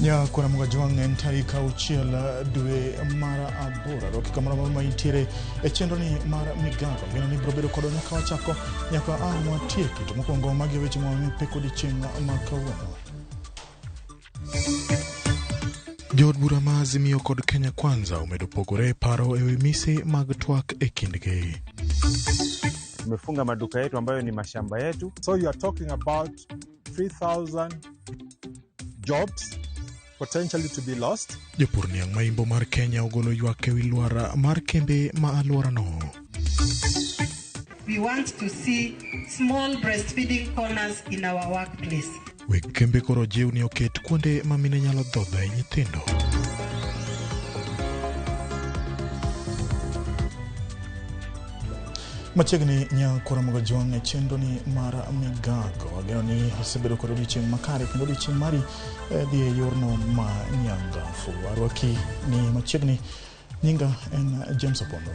Nyakora Mugajwang' en tarik 6 dwe mar 8 roki kamoro amora ma intiere e chenro ni mar migago geno ni biro bedo kodwa nyaka wachako nyaka ang' watieki. To mokwongo magi e weche ma wamiyo pek odiechieng' ma kawuono. Jood bura ma Azimio kod Kenya Kwanza omedo pogore e paro e wi mise mag twak e kindgi. Tumefunga maduka yetu ambayo ni mashamba yetu. So you are talking about 3,000 jobs potentially to be lost. Jopur niang' ma imbo mar Kenya ogolo ywak ewi lwar mar kembe ma alworano. We want to see small breastfeeding corners in our workplace. Weg kembe koro jiw ni oket kuonde ma mine nyalo dhodhoe nyithindo. Machiegni nyakora Mugajwang' e chenro ni mar migago. Ageno ni osebedo kod odiechieng' makare kendo odiechieng' mari dhi e yorno ma nyangafu. Arwaki ni machiegni, nyinga en James Opondo.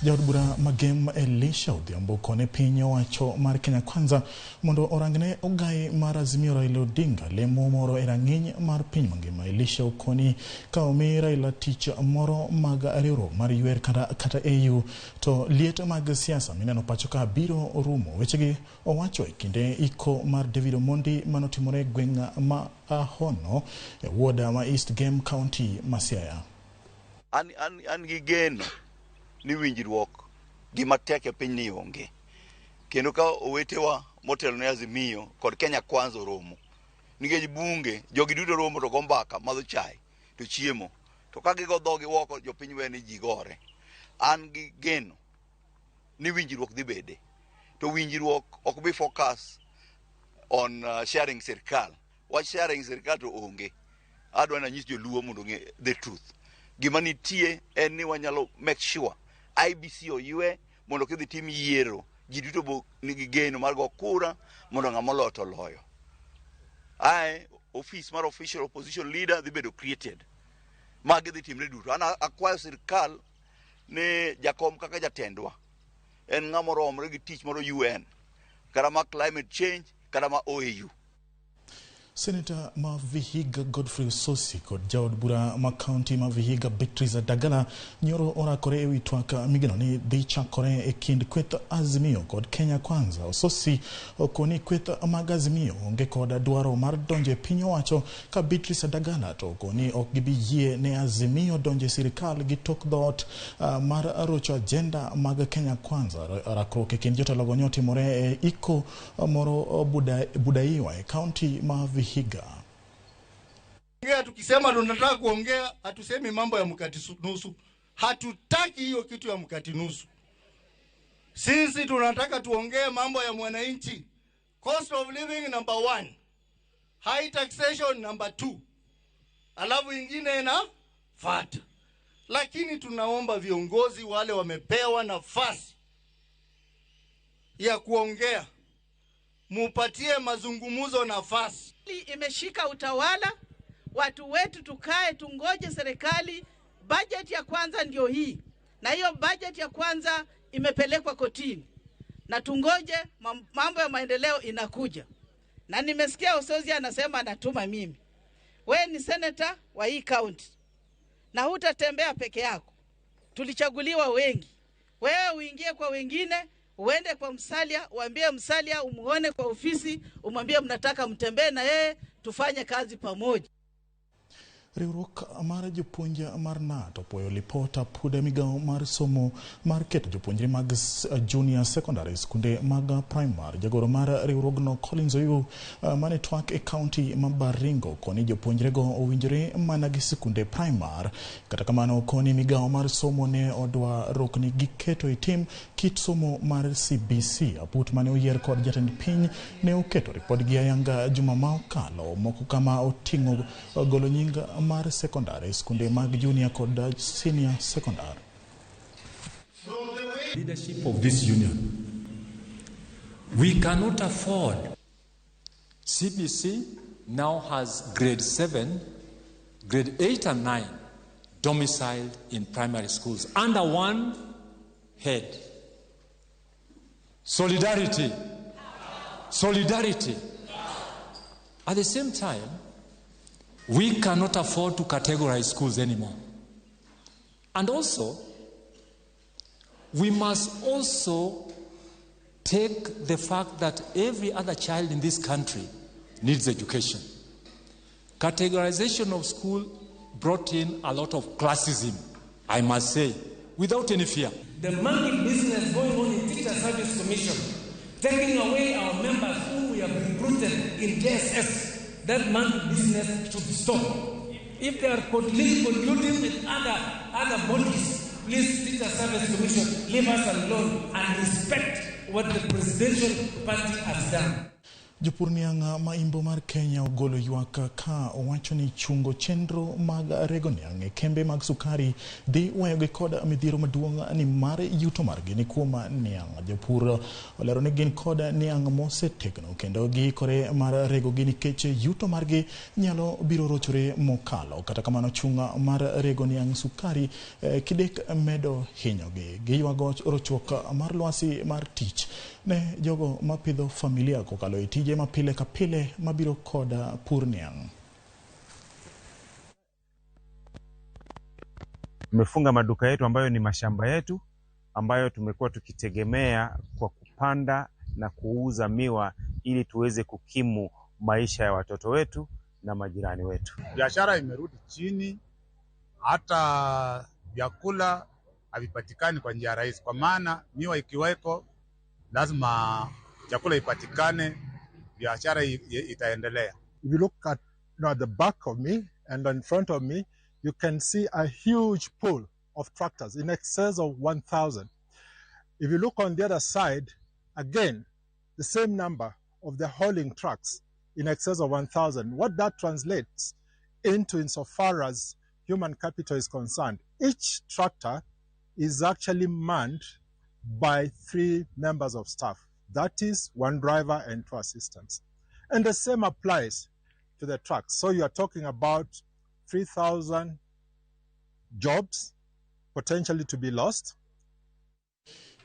Jaod bura Magem Elisha Odhiambo kone piny owacho mar Kenya Kwanza mondo orangne ogai mar Azimio Raila Odinga lemo moro e rang'iny mar piny mangima. Elisha okoni ka omi Raila tich moro mag riwruok mar UR kata AU to liet mag siasa mineno pacho ka biro rumo. Wechegi owacho e kinde iko mar David Omondi manotimore e gweng' ma Ahono e ward ma East Gem County ma Siaya. An gi geno ni winjruok gima tek e piny ni onge. Kendo ka owetewa motelo ne Azimio kod Kenya Kwanza oromo, nikech bunge jogi duto romo to go mbaka, madho chai to chiemo, to ka gigo dhogi oko jopiny we ni ji gore. An gi geno ni winjruok dhi bede, to winjruok ok bi focus on sharing sirkal. Wach sharing sirkal to onge. Adwa ni anyis joluo mondo ong'e the truth. Gima nitie en ni wanyalo make sure IBC oywe mondo kidhi tim yiero ji duto bo nigi geno mar go kura mondo ng'ama oloyo to oloyo. Ae office mar official opposition leader dhi bedo created. Magi dhi timre duto. An akwayo sirkal ni jakom kaka jatendwa en ng'ama oromre gi tich moro UN kata ma climate change kata ma OAU. Senator ma Vihiga Godfrey Osotsi kod jaod bura ma kaunti ma Vihiga Beatrice Adagala nyoro orakore ewi twak migeno ni dhi chakore e kind kweth Azimio kod Kenya Kwanza. Osotsi okoni kweth mag Azimio onge kod dwaro mar donjo e piny owacho ka Beatrice Adagala to okoni ok gibi yie ne Azimio donjo e sirikal gi tok dhoot mar rocho agenda mag Kenya Kwanza. Rakruok e kind jotelogo ne otimore e iko moro Budaiwa e kaunti ma Vihiga. Tukisema tunataka kuongea, hatusemi mambo ya mkate nusu. Hatutaki hiyo kitu ya mkate nusu. Sisi tunataka tuongee mambo ya mwananchi. Cost of living number 1. High taxation number 2. Alafu ingine inafuata. Lakini tunaomba viongozi wale wamepewa nafasi ya kuongea, mupatie mazungumzo nafasi. Imeshika utawala, watu wetu tukae tungoje serikali. Budget ya kwanza ndio hii, na hiyo budget ya kwanza imepelekwa kotini, na tungoje mambo ya maendeleo inakuja. Na nimesikia Osotsi anasema anatuma mimi. We ni senator wa hii county na hutatembea peke yako, tulichaguliwa wengi. Wewe uingie kwa wengine, uende kwa Musalia, uambie Musalia, umuone kwa ofisi, umwambie mnataka mtembee na yeye, tufanye kazi pamoja. Riwruok mar jopuonj mar KNUT opuoyo lipot apuda migawo mar somo mar keto jopuonjre mag junior secondary skunde mag primary. Jagoro mar riwruogno Collins Oyuu mane twak e kaunti ma Baringo koni jopuonjrego owinjore mana gi sikunde primary. Kata kamano koni migawo mar somo ne odwa rokni gi keto e tim kit somo mar CBC. Aput mane oyier kod jatend piny ne oketo ripodgi ayanga juma ma okalo, moko kama oting'o golo nying mar secondary skunde mag junior kod senior secondary. Leadership of this union, we cannot afford. CBC now has grade 7, grade 8 and 9 domiciled in primary schools under one head. Solidarity. Solidarity. At the same time, We cannot afford to categorize schools anymore. And also, we must also take the fact that every other child in this country needs education. Categorization of school brought in a lot of classism, I must say, without any fear. The monkey business going on in Teacher Service Commission, taking away our members whom we have recruited in JSS, that monkey business should stop. If they are colluding with other bodies, please, Teacher Service Commission, leave us alone and respect what the presidential party has done. Jopur niang' ma imbo mar Kenya ogolo ywak ka owacho ni chungo chenro mag rego niang' e kembe mag sukari dhi weyogi kod midhiero maduong' ni mar yuto margi ni kuom niang'. Jopur olero ni gin kod niang' mosetegno kendo giikore mar regogi nikech yuto margi nyalo biro rochore mokalo. Kata kamano chung' mar rego niang' sukari kidek medo hinyogi. Giywago rochruok mar lwasi mar tich ne jogo mapidho familia kokalo e tije ma pile ka pile mabiro kod pur niang'. Tumefunga maduka yetu ambayo ni mashamba yetu ambayo tumekuwa tukitegemea kwa kupanda na kuuza miwa ili tuweze kukimu maisha ya watoto wetu na majirani wetu. Biashara imerudi chini, hata vyakula havipatikani kwa njia rahisi, kwa maana miwa ikiweko lazima chakula ipatikane, biashara itaendelea. If you look at, at the back of me and in front of me, you can see a huge pool of tractors in excess of 1,000. If you look on the other side, again, the same number of the hauling trucks in excess of 1,000. What that translates into insofar as human capital is concerned, each tractor is actually manned by 3 members of staff. That is 1 driver and 2 assistants. And the same applies to the trucks. So you are talking about 3,000 jobs potentially to be lost.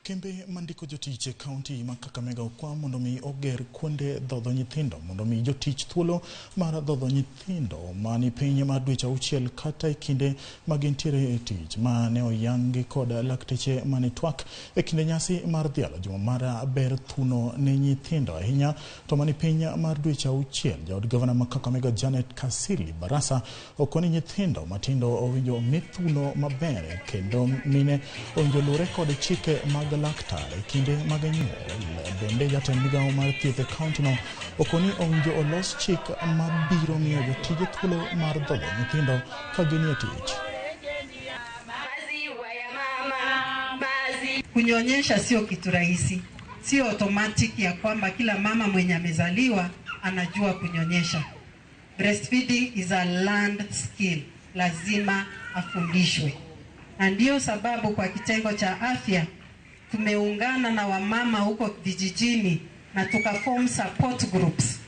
Kembe mandiko jotich e kaunti ma Kakamega okwa mondo mi oger kuonde dhodho nyithindo mondo mi jotich thuolo mar dhodho nyithindo mani piny mar dweche 6 kata e kinde ma gintiere e tich ma ne oyangi kod lakteche mane twak e kinde nyasi mar dhialo juma mar ber thuno ne nyithindo ahinya to mani piny mar dweche 6. Jaod gavana ma Kakamega Janet Kasili Barasa okoni nyithindo matindo owinjo mi thuno maber kendo mine owinjo luwre kod chike mag laktar e kinde mag nyuol. Bende jatend migawo mar thieth e kaunti no okoni owinjo olos chik mabiro miyo jotije thuolo mar dhodho nyithindo ka ginie tich. Kunyonyesha sio kitu rahisi, sio automatic ya kwamba kila mama mwenye amezaliwa anajua kunyonyesha. Breastfeeding is a learned skill, lazima afundishwe. Na ndio sababu kwa kitengo cha afya tumeungana na wamama huko vijijini na tukaform support groups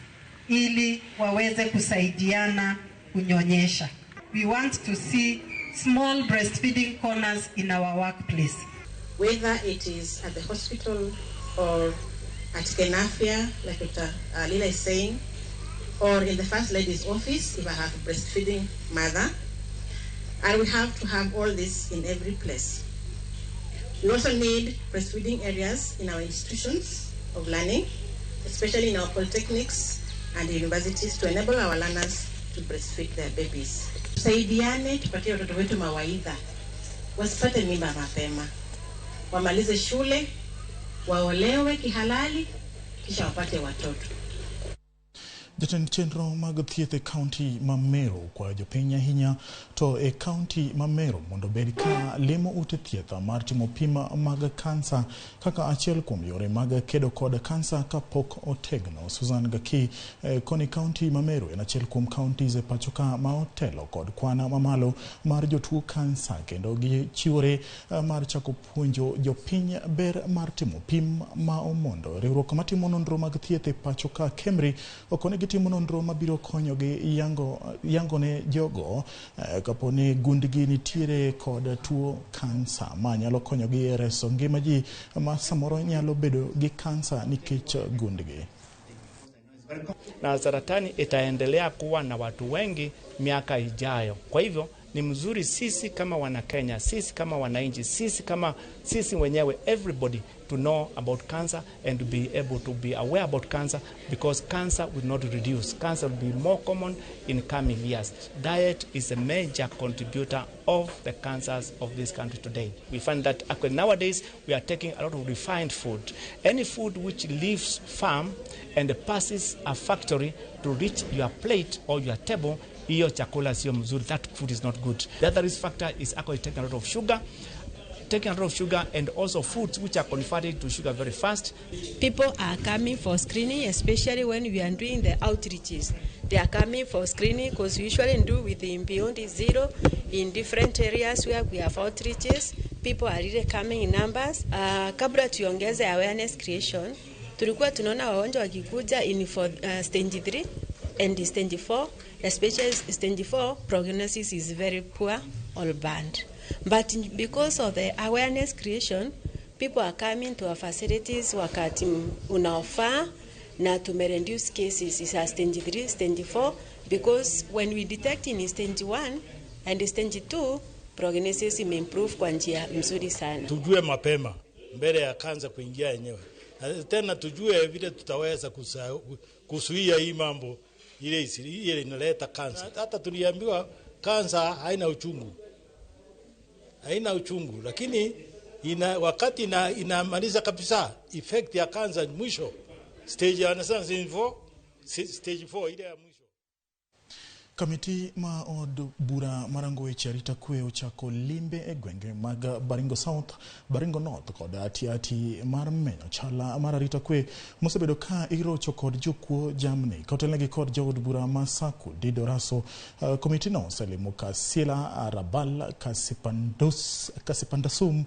ili waweze kusaidiana kunyonyesha. We want to see small breastfeeding corners in our workplace. Whether it is at the hospital or at Kenafia, like Dr. Lila is saying, or in the First Lady's office if I have a breastfeeding mother. And we have to have all this in every place. We also need breastfeeding areas in our institutions of learning, especially in our polytechnics and universities, to enable our learners to breastfeed their babies. Tusaidiane, tupatie watoto wetu mawaidha, wasipate mimba mapema, wamalize shule, waolewe kihalali, kisha wapate watoto. Jatend chenro mag thieth e kaunti ma Meru kwayo jopiny ahinya to e kaunti ma Meru mondo obed ka limo ute thieth mar timo pim mag kansa kaka achiel kuom yore mag kedo kod kansa kapok otegno. Susan Gaki koni kaunti ma Meru en achiel kuom counties e pacho ka ma otelo kod kwan mamalo mar jotuo kansa kendo gichiwore mar chako puonjo jopiny ber mar timo pim ma omondo. Riwruok matimo nonro mag thieth e pacho ka KEMRI okoni gitimo nonro mabiro konyogi yango ne jogo kapo ni gundgi nitiere kod tuo kansa ma nyalo konyogi e reso ngima ji ma samoro nyalo bedo gi kansa nikech gundgi. Na saratani itaendelea kuwa na watu wengi miaka ijayo. Kwa hivyo ni mzuri sisi kama Wanakenya, sisi kama wananchi, sisi kama sisi wenyewe, everybody to know about cancer and to be able to be aware about cancer, because cancer will not reduce. Cancer will be more common in coming years. Diet is a major contributor of the cancers of this country today. We find that actually nowadays we are taking a lot of refined food. Any food which leaves farm and passes a factory to reach your plate or your table, hiyo chakula sio mzuri, that food is not good. The other risk factor is actually taking a lot of sugar. Taking a lot of sugar and also foods which are converted to sugar very fast. People are coming for screening, especially when we are doing the outreaches. They are coming for screening because we usually do with the Beyond Zero in different areas where we have outreaches. People are really coming in numbers. Kabla tuongeze awareness creation, tulikuwa tunaona wagonjwa wakikuja in for stage 3 and stage 4, especially stage 4, prognosis is very poor or bad. But because of the awareness creation, people are coming to our facilities wakati unaofaa na tumereduce cases is stage 3, stage 4, because when we detect in stage 1 and stage 2, prognosis imeimprove kwa njia mzuri sana. Tujue mapema mbele ya kansa kuingia yenyewe. Tena tujue vile tutaweza kuzuia hii mambo ile inaleta kansa. Hata tuliambiwa kansa haina uchungu. Haina uchungu, lakini wakati inamaliza kabisa effect ya kansa mwisho stage anasema stage 4 ile ya mwisho. Kamiti ma od bura marango weche arita kwe ochako limbe e gwenge mag Baringo South, Baringo North kod atiati mar menyo chala mar arita kwe mosebedo ka irocho kod jokuo jamni kotelnegi kod jaod bura ma Saku Dido Raso. Komiti no oselimo Kasiela, Arabal, Kasipandasum,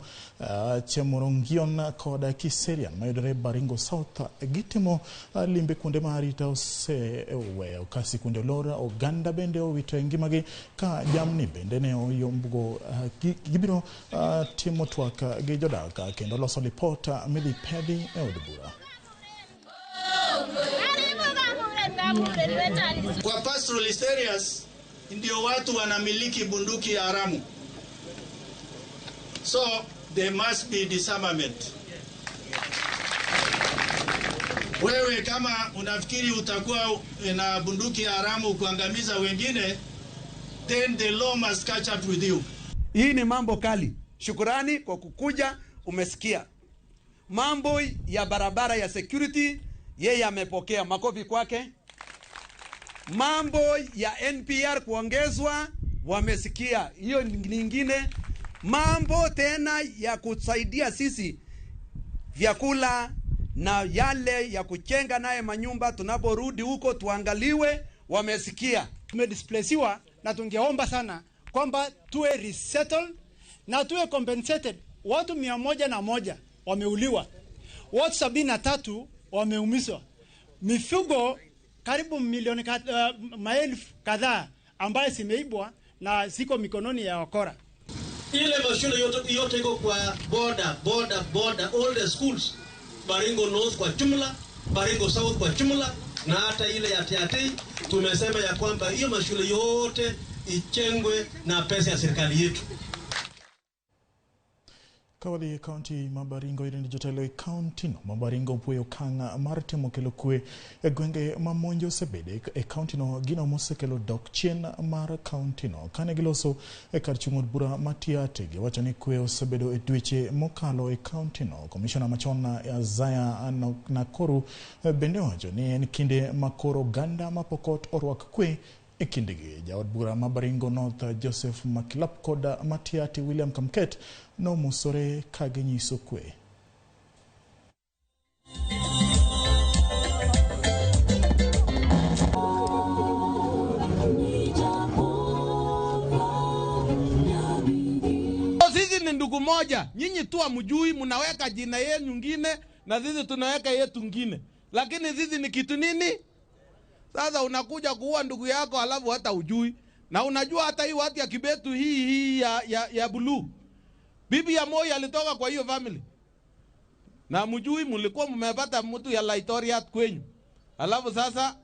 Chemorongion kod Kiserian mayudore Baringo South. Gitimo limbe kuonde ma arita oseweyo ka sikunde olor, oganda bende owito ngimagi ka jamni bende ne oyombugo. Gibiro timo twak gi jodak kendo loso lipot midhi pedhi e od bura. Kwa pastoralist areas ndio watu wanamiliki bunduki ya haramu. So there must be disarmament. Wewe kama unafikiri utakuwa na bunduki ya haramu kuangamiza wengine, then the law must catch up with you. Hii ni mambo kali. Shukurani kwa kukuja, umesikia. Mambo ya barabara ya security, yeye amepokea, makofi kwake. Mambo ya NPR kuongezwa, wamesikia. Hiyo nyingine. Mambo tena ya kusaidia sisi vyakula na yale ya kuchenga naye manyumba tunaporudi huko tuangaliwe, wamesikia. Tumedisplaciwa na tungeomba sana kwamba tuwe resettled na tuwe compensated. Watu 101 wameuliwa, watu 73 wameumizwa, mifugo karibu milioni maelfu kadhaa ambaye zimeibwa na ziko mikononi ya wakora. Ile mashule yote iko kwa border, all the schools Baringo North kwa jumla, Baringo South kwa jumla, na hata ile ya Tiaty tumesema ya kwamba hiyo mashule yote ijengwe na pesa ya serikali yetu. Kawadhi e kaunti ma Baringo irindi jotelo e kaunti no ma Baringo puoyo okang' mar temo kelo kwe e gwenge ma monj osebede e kaunti no, gino mosekelo dok chien mar kaunti no. Kane giloso e kar chung' od bura ma Tiaty, giwacho ni kwe osebedo e dweche mokalo e kaunti no. Komishona machon Isaiah Nakoru bende owacho ni en kinde ma koro oganda ma Pokot orwak kwe e kindegi. Jaod bura ma Baringo North Joseph Makilap kod Matiati William Kamket nomosore ka ginyiso kwe. Sisi ni ndugu moja, nyinyi tu hamjui, mnaweka jina yenu nyingine na sisi tunaweka yetu nyingine, lakini sisi ni kitu nini? Sasa unakuja kuua ndugu yako alafu hata ujui. Na unajua hata hii watu ya Kibetu hii ya blue, bibi ya Moi alitoka kwa hiyo family. Na mjui mlikuwa mmepata mtu ya Laitoriat kwenyu. Alafu sasa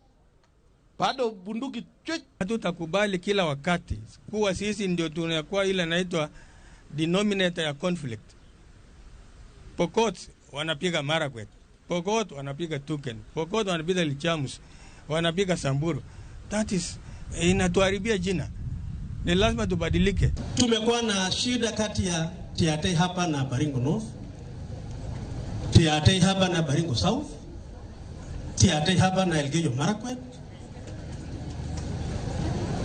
bado bunduki. Hatutakubali kila wakati kuwa sisi ndio tunakuwa ile inaitwa denominator ya conflict. Pokot wanapiga Marakwet, Pokot wanapiga Tuken, Pokot wanapiga Lichamus, wanapiga Samburu. That is inatuharibia jina. Ni lazima tubadilike. Tumekuwa na shida kati ya Tiatei hapa na Baringo North, Tiatei hapa na Baringo South, Tiatei hapa na Elgeyo Marakwet.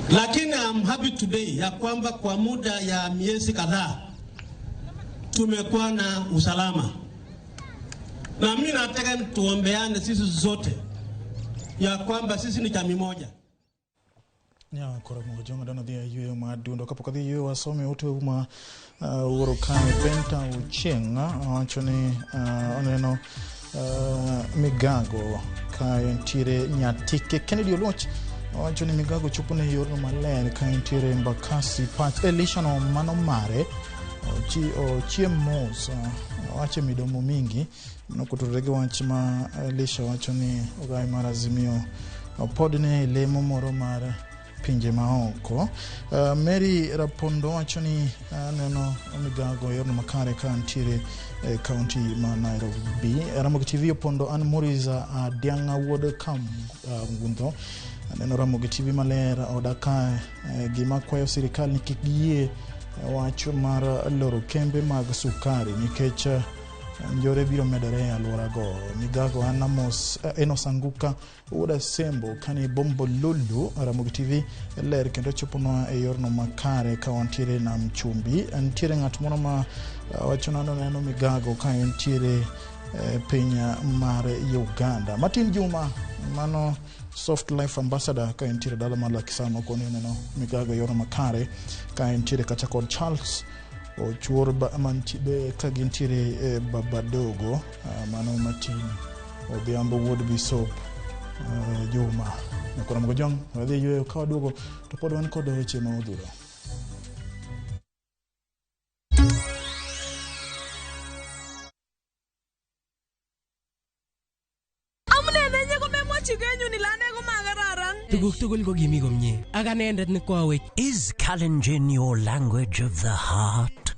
Lakini I'm happy today ya kwamba kwa muda ya miezi kadhaa tumekuwa na usalama, na mimi nataka tuombeane sisi zote ya kwamba sisi ni jamii moja. Nya koro mo jonga dano dhi e yweyo mar dundo kapok adhi yweyo wasome ote ma wuoro kae Benta Ochieng owacho ni oneno migago ka entiere Nyatike. Kennedy Oluoch owacho ni migago chopo ne yorno maler ka entiere Embakasi Pach. Elisha no mano mare ochiem mos owacho midomo mingi nokotudore gi wach ma Elisha wacho ni ogai mar Azimio pod ne lemo moro mar pinje maoko. Mary Rapondo wacho ni aneno migago yorno makare ka ntiere kaunti ma Nairobi. Ramogi TV opondo an Muriza Dianga wuod Kamgundho. Aneno Ramogi TV maler oda ka gima kwayo sirikal ni kik giyie wach mar loro kembe mag sukari nikech njore biro medore e alworago. Migago Anamos Enos Anguka wuod Asembo kani Bombo Lulu. Ramogi TV ler kendo choponwa e yorno makare ka wantiere Nam Chumbi. Nitiere ng'at moro ma wacho neno migago ka entiere piny mar Uganda. Martin Juma mano Soft Life Ambassador ka entiere dala mar Lakisano koni neno migago e yorno makare ka entiere kata kod Charles Ochuor ka gintiere Babadogo. Mano Martin Odhiambo wuod Bisop Juma. Nyakora Mogojong wadhi yweyo ka waduogo to pod wan kod weche ma odhuro. Tuguk tugul ko kimi komie. Ak anendet ne koawech. Is Kalenjin your language of the heart?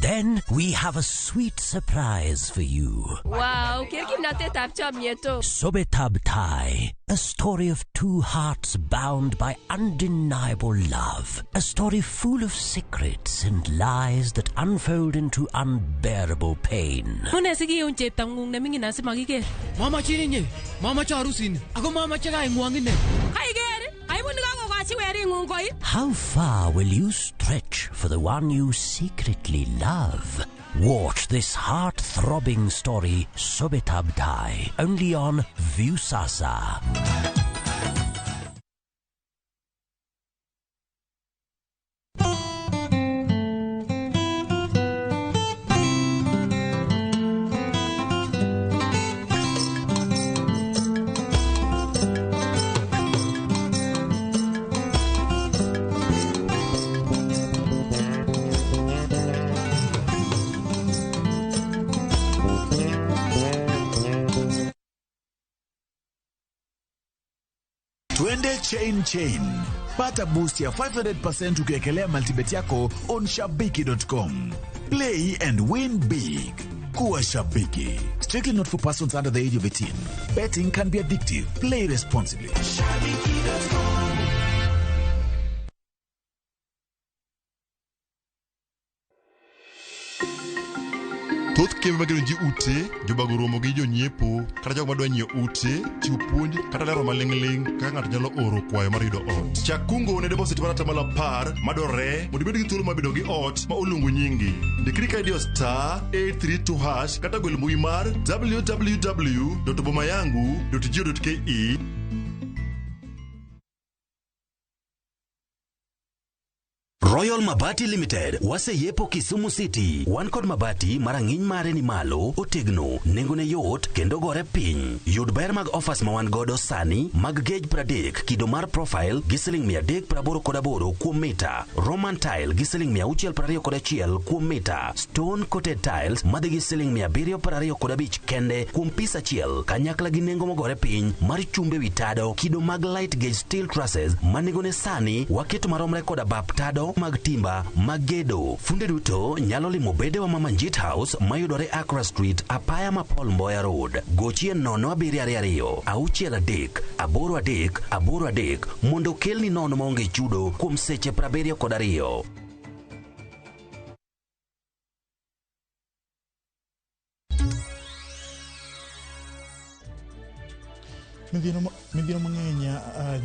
Then we have a sweet surprise for you. Wow, ker kimnatetab chomyet o. Sobetab Tai, a story of two hearts bound by undeniable love. A story full of secrets and lies that unfold into unbearable pain. Mune sikiun cheptang'ung neming'in asimakiker. Mamachin inye, mamache arusini, ako mamache kaing'wong ine. Kaiker, aibu nekakokochi wering'ung koip. How far will you stretch for the one you secretly love? Watch this heart-throbbing story, Sobetab Tai, only on Viusasa. Twende chain chain. Pata boost ya 500% ukiekelea multibet yako on shabiki.com. Play and win big. Kuwa shabiki. Strictly not for persons under the age of 18. Betting can be addictive. Play responsibly. Shabiki.com. Thoth kembe magero ji ute, jobago romo gi jonyiepo kata jogo madwa nyiewo ute, chiwo puonj kata lero maling'ling' kaka ng'ato nyalo oro kwayo mar yudo ot. Chak kungo ne deposit mar 10% madwarore mondo ibed gi thuolo mar bedo gi ot ma oluongo nyingi. Ndikri ka idiyo *832# kata gwel mbui mar www.bomayangu.go.ke. Royal General Mabati Limited waseyepo Kisumu City. Wan kod mabati ma rang'iny mare ni malo, otegno, nengone yot kendo gore piny. Yud ber mag offers ma wan godo sani mag gauge 30 kido mar profile gi siling 388 kuom mita, Roman tile gi siling 621 kuom mita, stone coated tiles madhi gi siling 725 kende kuom pis achiel, kanyakla gi nengo mogore piny mar chumbe wi tado kido mag light gauge steel trusses ma nengone sani waketo maromre koda bap tado mag timba mag gedo. Funde duto nyalo limo bedewa ma Manjit House mayudore Accra Street, apaya ma Paul Mboya Road. Gochie 0722 63 83 83 mondo okelni nono maonge chudo kuom seche 72. Midhiero mang'eny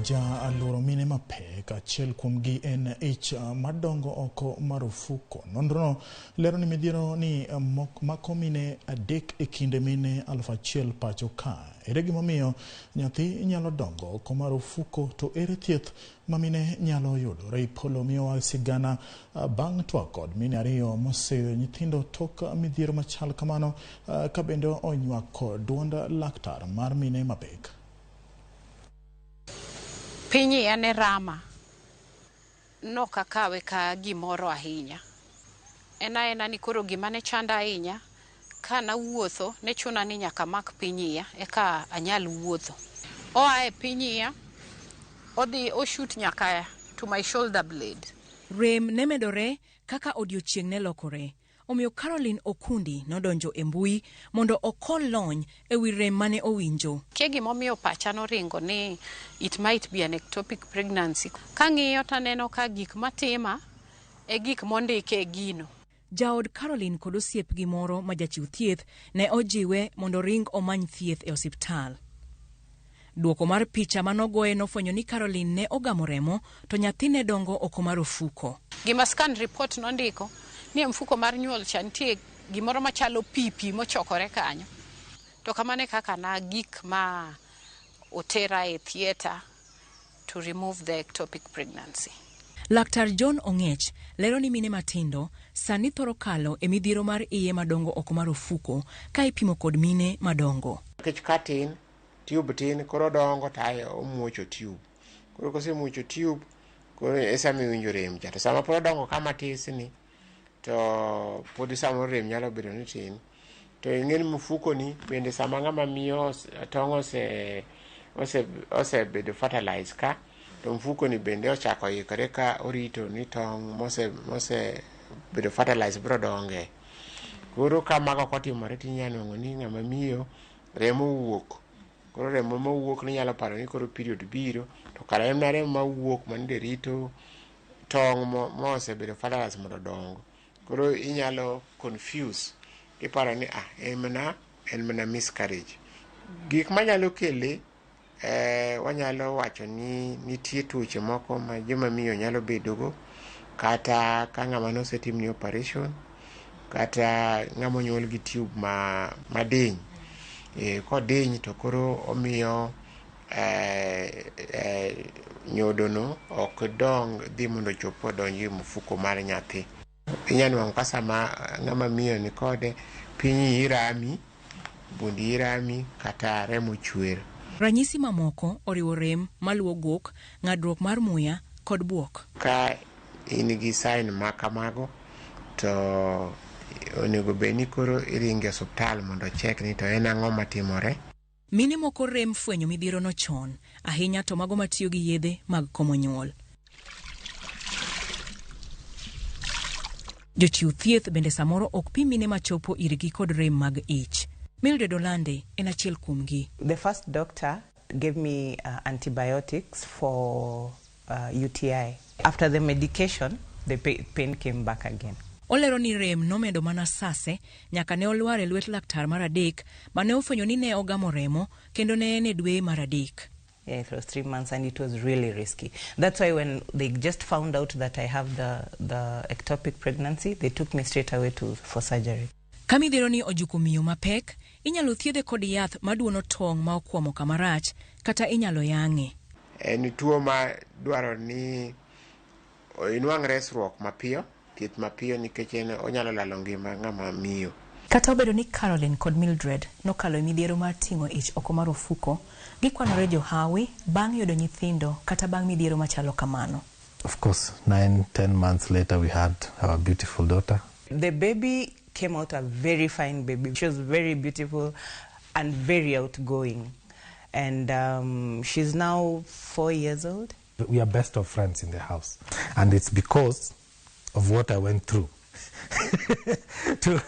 ja aluoro mine mapek, achiel kuomgi en ich madongo oko mar ofuko. Nonrono lero ni midhiero ni mako mine 3 e kinde mine 1000 pacho ka. Ere gimomiyo nyathi nyalo dongo oko mar ofuko to ere thieth ma mine nyalo yudo? Ray Polo miyowa sigana bang' twak kod mine 2 moseyo nyithindo tok midhiero machal kamano, ka bende onywako duond laktar mar mine mapek. Piny iya ne rama, nokakawe ka gimoro ahinya. En aena ni koro gima ne chanda ahinya, ka nawuotho ne chuna ni nyaka mak piny iya eka anyal wuotho. Oa e piny iya, odhi oshut nyaka to my shoulder blade. Rem ne medore kaka odiochieng' ne lokore. Omiyo Caroline Okundi nodonjo e mbui mondo okol lony e wi rem mane owinjo. Kia gimomiyo pacha noringo ni it might be an ectopic pregnancy. Kang'iyo taneno ka gik matima e gik mondike e gino. Jaod Caroline kod osiepgi moro ma jachiw thieth ne ojiwe mondo ring omany thieth e osiptal. Duoko mar picha manogoye nofwenyo ni Caroline ne ogamo remo to nyathi ne dongo oko mar ofuko. Gima scan report nondiko ni e mfuko mar nyuol cha nitie gimoro machalo pi pi mochokore kanyo. To kamano e kaka na gik ma otera e theatre to remove the ectopic pregnancy. Laktar John Ong'ech lero ni mine matindo sani thoro kalo e midhiero mar iye madongo oko mar ofuko ka ipimo kod mine madongo. Nikech ka tin, tube tin koro dongo tayo omuocho tube. Koro kosemuocho tube, koro e sama iwinjo rem cha. To sama pod odongo kama tis ni, to pod samoro rem nyalo bedo ni tin. To ing'e ni mfuko ni bende sama ng'ama miyo tong' osebedo fertilized ka, to mfuko ni bende ochako ikore ka orito ni tong' mosebedo fertilized biro donge. Koro ka mago ok otimore tinyalo nwang'o ni ng'ama miyo remo wuok. Koro remo mowuok ni nyalo paro ni koro period biro, to kara en remo mawuok manende rito tong' mosebedo fertilized mondo odong. Koro inyalo confuse, iparo ni en mana miscarriage. Gik manyalo kele, wanyalo wacho ni nitie tuoche moko ma joma miyo nyalo bedogo, kata ka ng'ama nosetimne operation, kata ng'ama onyuol gi tube madiny. Kodiny to koro omiyo nyodono ok dong dhi mondo ochop odonj e mfuko mar nyathi. Inyalo nwang'o ka sama ng'ama miyo ni kode, piny iyi rami, bund iyi rami, kata remo chwer. Ranyisi mamoko oriwo rem maluwo gok, ng'adruok mar muya kod buok. Ka in gi sign ma kamago, to onego bed ni koro iringo e osiptal mondo ochek ni to en ang'o matimore. Mine moko rem fwenyo midhierono chon, ahinya to mago matiyo gi yedhe mag komo nyuol. Jochiw thieth bende samoro ok pim mine machopo irgi kod rem mag ich. Mildred Olande en achiel kuomgi. The first doctor gave me antibiotics for UTI. After the medication, the pain came back again. Olero ni rem nomedo mana sase nyaka ne olwar e lwet laktar mar 3 mane ofwenyo ni ne ogamo remo kendo ne en e dwe mar 3. Yeah, it was 3 months and it was really risky. That's why when they just found out that I have the ectopic pregnancy, they took me straight away for surgery. Ka midhiero ni ojuko miyo mapek, inyalo thiedhe kod yath maduono tong' ma okwamo kama rach kata inyalo yang'e. En tuo ma dwaro ni inwang' resruok mapiyo, thieth mapiyo nikech en onyalo lalo ngima ng'ama miyo. Kata obedo ni Caroline kod Mildred nokalo e midhiero mar ting'o ich oko mar ofuko, gikwanore johawi bang' yudo nyithindo kata bang' midhiero machalo kamano. Of course, 9-10 months later, we had our beautiful daughter. The baby came out a very fine baby. She was very beautiful and very outgoing. And she's now 4 years old. We are best of friends in the house. And it's because of what I went through to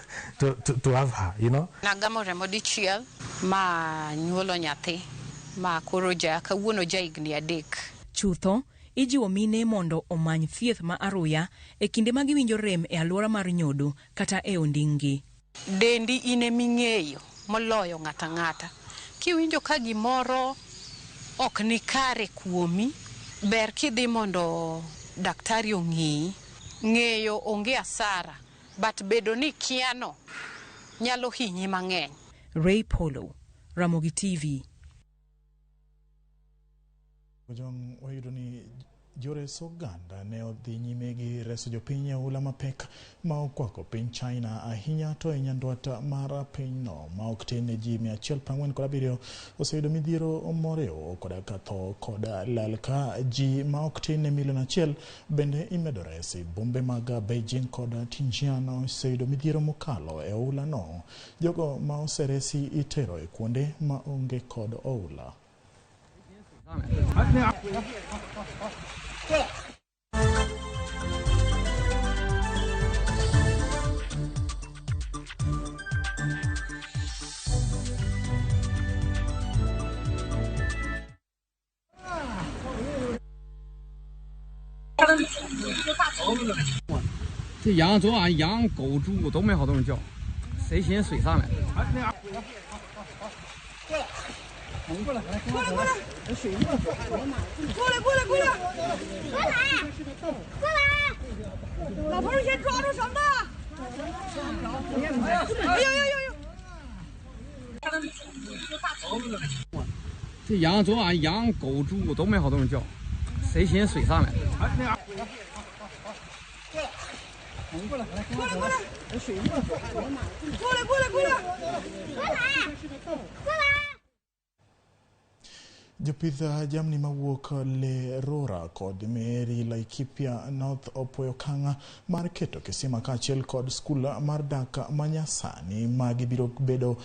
have her, you know. Nagamo remo dichiel ma nyuolo nyathi ma koro ja kawuono ja higni 3. Chutho, ijiwo mine mondo omany thieth ma aruya e kinde ma giwinjo rem e alwora mar nyodo kata e onding'gi. Dendi in eming'eyo moloyo ng'ata ng'ata. Kiwinjo ka gimoro ok ni kare kuomi, ber kidhi mondo daktari ong'iyi. Ng'eyo onge asara, but bedo ni kiano nyalo hinyi mang'eny. Ray Polo, Ramogi TV. Jong wayudo ni jores oganda ne odhi nyime gi reso jopiny e oula mapek ma okwako piny China ahinya to e nyandwat mar pinyno ma ok tin ne ji 147 oseyudo midhiero moriwo koda ka tho kod lal ka ji ma ok tin ne milion 1 bende imedo resi. Bombe mag Beijing kod Tianjin oseyudo midhiero mokalo e oula no. Jogo ma oseresi itero e kuonde ma onge kod oula. 这羊昨晚羊狗猪都没好东西叫，谁寻水上来了？过来，过来，过来，水过来，过来，过来，过来，过来，老头先抓住什么？哎呦呦呦呦！这羊昨晚羊狗猪都没好东西叫，谁寻水上来了？过来，过来，过来，水过来，过来，过来，过来，过来。 Jopith jamni mawuok Lerora kod Meri Laikipia North opuoyo okang' mar keto kisima kaachiel kod skul mar dak manyasani ma gibiro bedo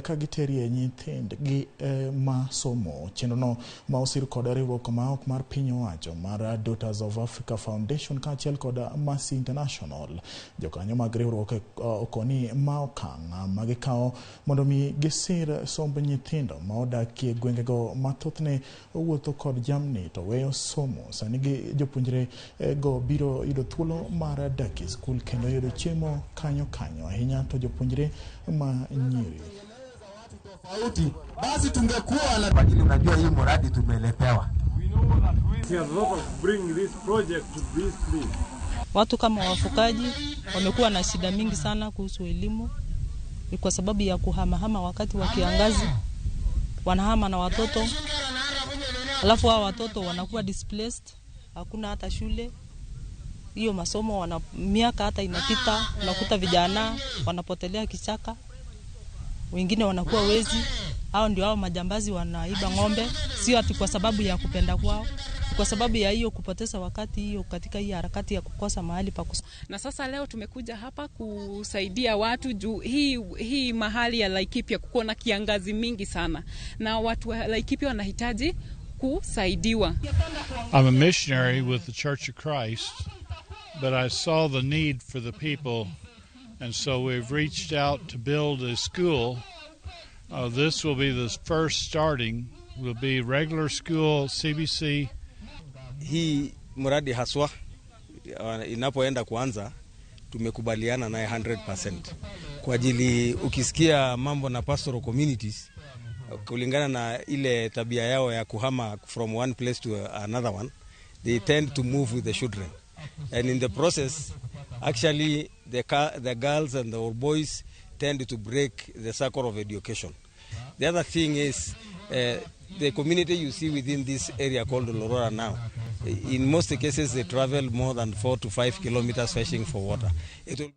ka giterie nyithindgi ma somo. Chenrono ma osir kod riwruok ma ok mar piny owacho mar Daughters of Africa Foundation kaachiel kod Mercy International. Jokanyo mag riwruok okoni ma okang' ma gikawo mondo mi gisir somb nyithindo ma odakie gwengego mathoth ne owuotho kod jamni to weyo somo. Sani gi jopuonjre go biro yudo thuolo mar dak e skul kendo yudo chiemo kanyo kanyo ahinya to jopuonjre ma nyiri. Basi tungekuwa na kwa ajili, unajua hii mradi tumeletewa. Watu kama wafukaji wamekuwa na shida mingi sana kuhusu elimu, ni kwa sababu ya kuhamahama wakati wa kiangazi. Wanahama na watoto, alafu hao watoto wanakuwa displaced, hakuna hata shule hiyo masomo, wana miaka hata inapita, unakuta vijana wanapotelea kichaka, wengine wanakuwa wezi. Hao ndio hao majambazi wanaiba ng'ombe, sio ati kwa sababu ya kupenda kwao, kwa sababu ya hiyo kupoteza wakati hiyo katika hii harakati ya kukosa mahali pa kusoma. Na sasa leo tumekuja hapa kusaidia watu juu hii mahali ya Laikipia kuko na kiangazi mingi sana, na watu wa Laikipia wanahitaji kusaidiwa. I'm a missionary with the Church of Christ, but I saw the need for the people, and so we've reached out to build a school. This will be the first starting, will be regular school CBC. Hii mradi haswa inapoenda kuanza tumekubaliana naye 100%. Kwa ajili ukisikia mambo na pastoral communities kulingana na ile tabia yao ya kuhama from one place to another one, they tend to move with the children. And in the process, actually the girls and the boys tend to break the circle of education. The other thing is the community you see within this area called Lorora now In most cases, they travel more than 4 to 5 kilometers fetching for water. It will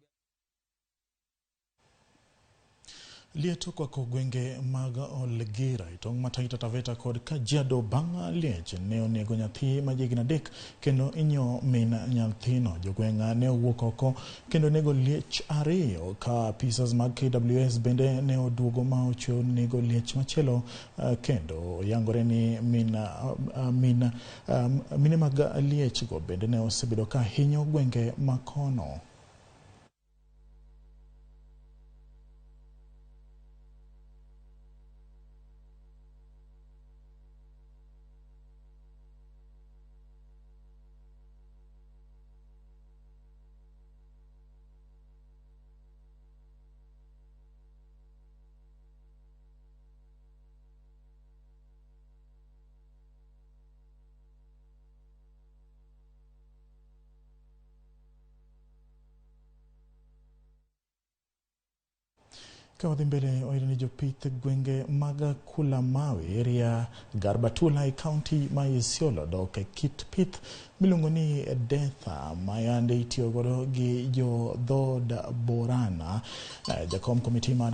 Liet okwako gwenge mag Olgira e tong' ma Taita Taveta kod Kajiado bang' liech ne onego nyathi ma jahigni 3 kendo inyo min nyathino. Jogweng' ne owuok oko kendo nego liech 2 ka apisas mag KWS bende ne oduogo ma ochweyo nego liech machielo kendo yangore ni mine mag liech go bende ne osebedo ka hinyo gwenge makono. Ka wadhi mbele oyudo ni jopith gwenge mag Kulamawe area Garbatula e kaunti ma Isiolo dok e kit pith miluongo ni Detha ma yande itiyo godo gi jo dhood Borana. Jakom komiti mar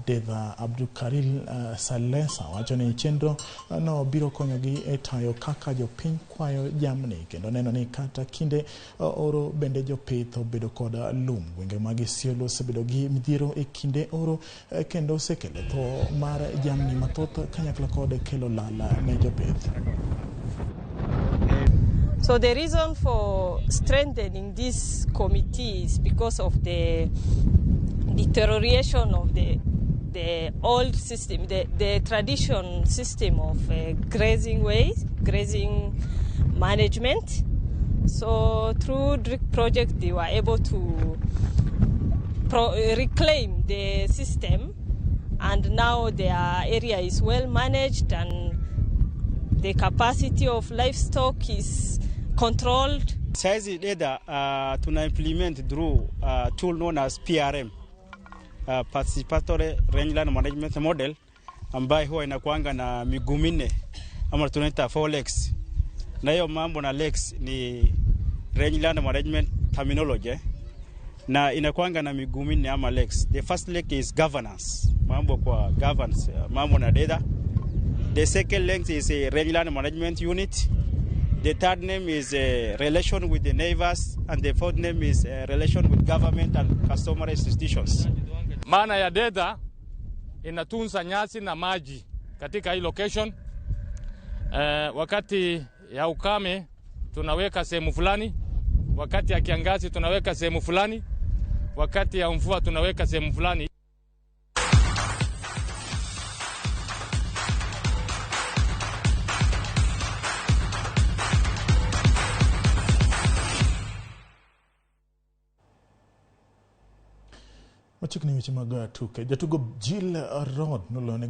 Detha Abdulkaril Salesa wacho ni chenro no biro konyogi e tayo kaka jopiny kwayo jamni kendo neno ni kata kinde oro bende jopith obedo kod lum. Gwenge mag Isiolo osebedo gi midhiero e kinde oro kendo osekelo tho mar jamni mathoth kanyakla kod kelo lal ne jopith. So the reason for strengthening this committee is because of the deterioration of the old system, the tradition system of grazing ways, grazing management. So through DRIC project, they were able to reclaim the system, and now their area is well managed and the capacity of livestock is controlled. Saizi DEDA tuna implement through tool known as PRM, Participatory Rangeland Management Model, ambayo huwa inakuanga na miguu minne ama tunaita 4 legs. Na hiyo mambo na legs ni Rangeland Management terminology, na inakuanga na miguu minne ama legs. The first leg is governance, mambo kwa governance, mambo na DEDA. The second leg is a Rangeland Management Unit. The third name is a relation with the neighbors, and the fourth name is a relation with government and customary institutions. Maana ya DEDA inatunza nyasi na maji katika hii location. Wakati ya ukame tunaweka sehemu fulani, wakati ya kiangazi tunaweka sehemu fulani, wakati ya mvua tunaweka sehemu fulani. Machiegni weche mag tuke. Jatugo Jill Rod nolone